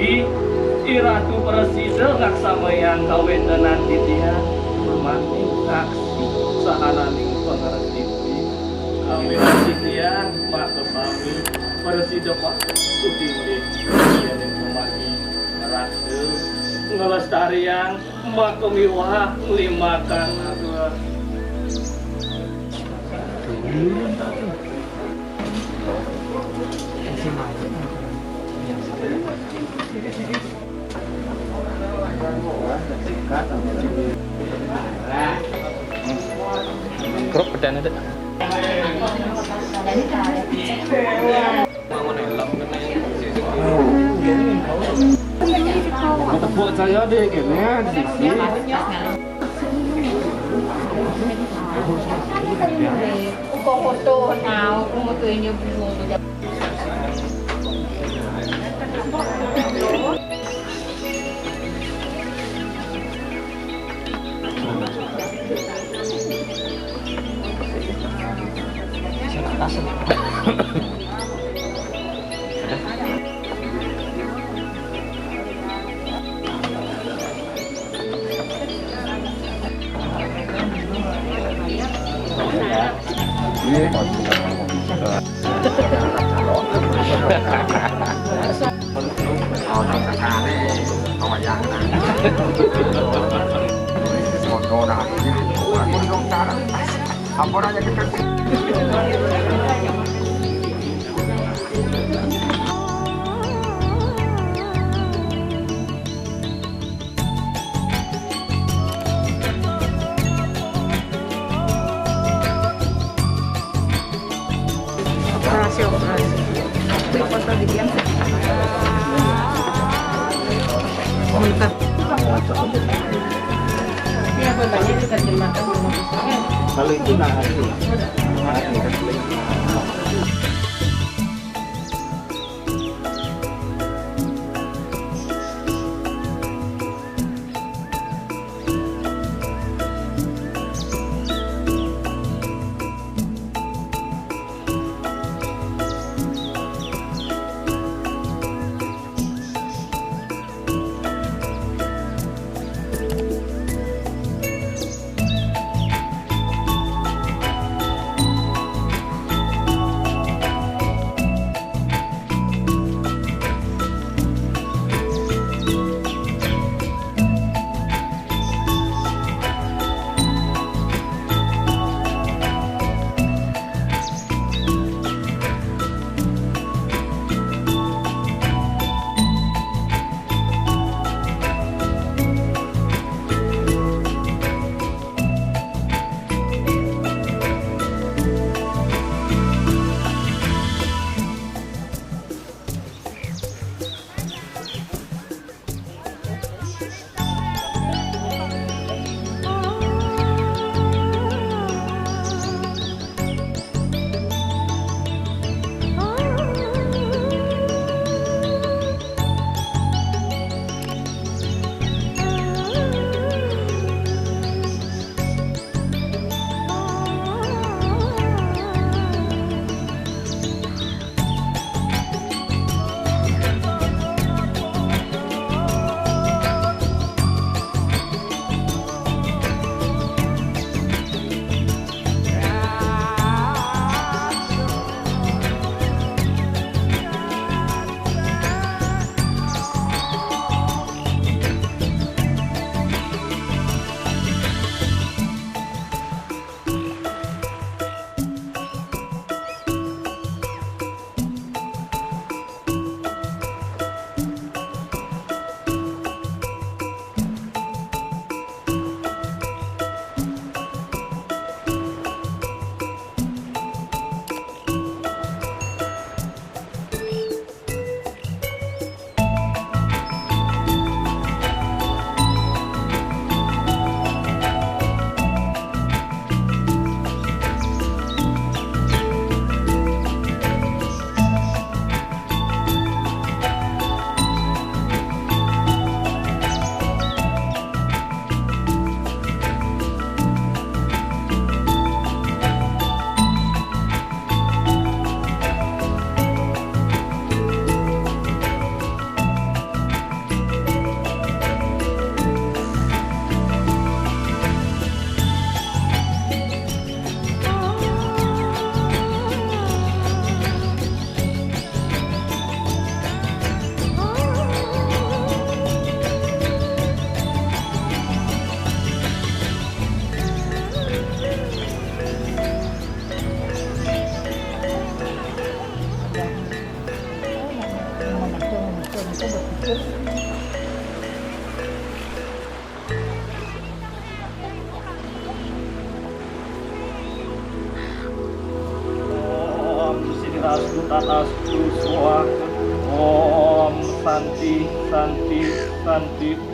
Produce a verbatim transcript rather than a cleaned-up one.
I Ratu prasida ngaksamayang kawéntenan titiang, mangkin aksi sahananing pangresi. Amin titiang, maka sami prasida, Pak. Suci mulih, yéning pamargi ratu nglestariang maka miwah nglimakan. Grup pedane, Dek. Tepuk saya deh, kene di sini. Uko foto, nah, uko foto ini bingung. Operasi, operasi. Wih, foto di diam. Mantap. Ini apa banyak kita terjemahkan. Kalau itu nah, itu. Astu swaha. Om Santi, Santi, Santi.